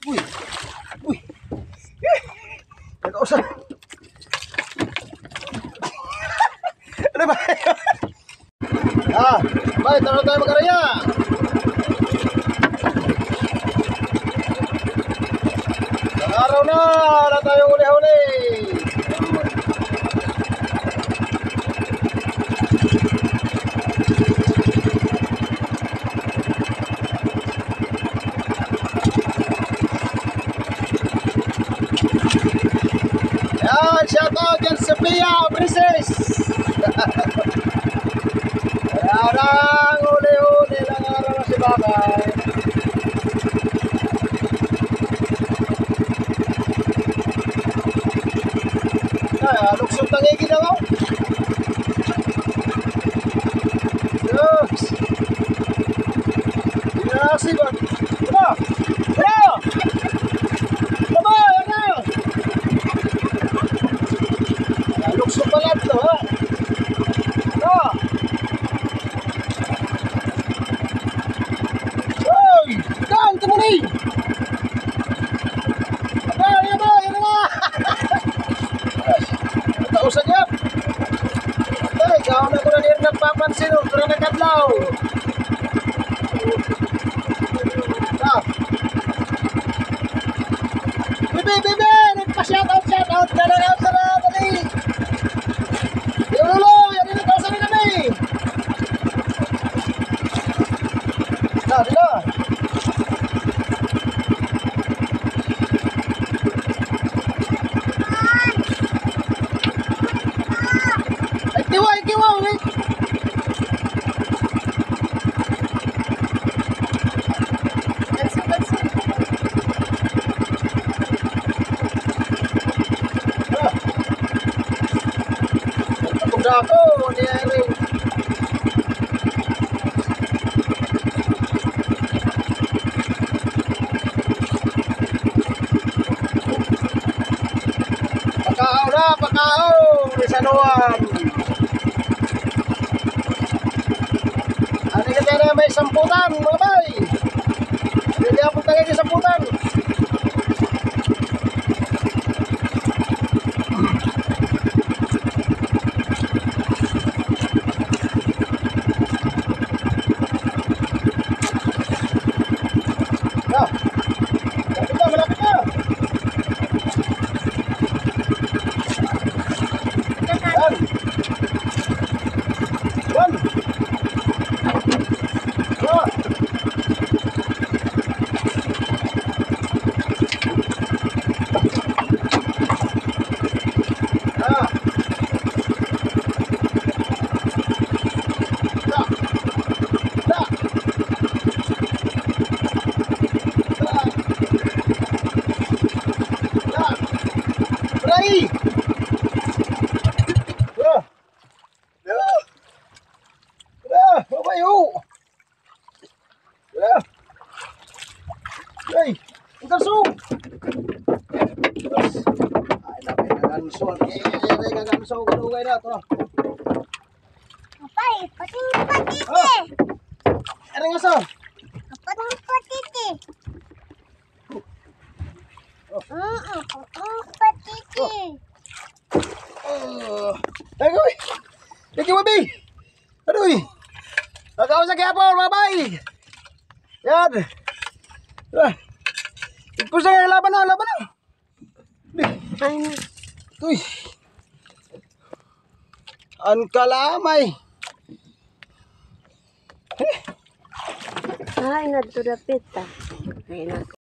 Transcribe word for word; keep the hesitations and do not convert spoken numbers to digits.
Uy! Uy! Nagkausa. Ano ba? Ah, bay, tara tayo mag-araya. Isang araw na, wala tayong huli-huli. Yan, shout out dyan sa Pia Princess. Kaya lang, huli-huli lang araw na si Babay. Ay, ah, luksong tangigi na, oh. Yes. Yes, iba. Tara! Tara! Tama, ano? Ah, luksong pala ito, ha? Ah! Hoy! Daan ka mo ni! Abay, abay, ano nga? Ito, usa niya. Ay, ikaw na ko na niya nagpapansin, oh. Tura na kadlaw. Ah. Bibi, bibi! Nagpa-shoutout, shoutout! Dali, dali, dali, dali! Yo, Lolo! Yan, yan, kausa na kami! Na, dila! Ay, kiwa, ay, kiwa, wait! Pagdako, di ay rin. Pakao na, pakao, ni San Juan. Ano ka tayo na may samputan, mga bay? Hindi ako tayo sa samputan. Ah, malapit na, malapit na. Yan. One. Dua. Ah. Da. Da. Da. Da. Aray! Ah! Ah! Ah! Babay, oh! Ah! Ay! Ang kalso! Ay, naku, kaganso. Ay, ay, ay, kaganso. Kadugay na ito. Apay, pating patiti. Ah! Ano nga sa? Pating patiti. Oo, pating patiti. Oh. Agoy! Thank you, Bobby! Agoy! Nagkausa kaya po, babay! Yan! Ah. Igpusa nga, laban na, laban na! Ay, uy! An kalamay! Ay, nadto dapit, ah. Ay, nako.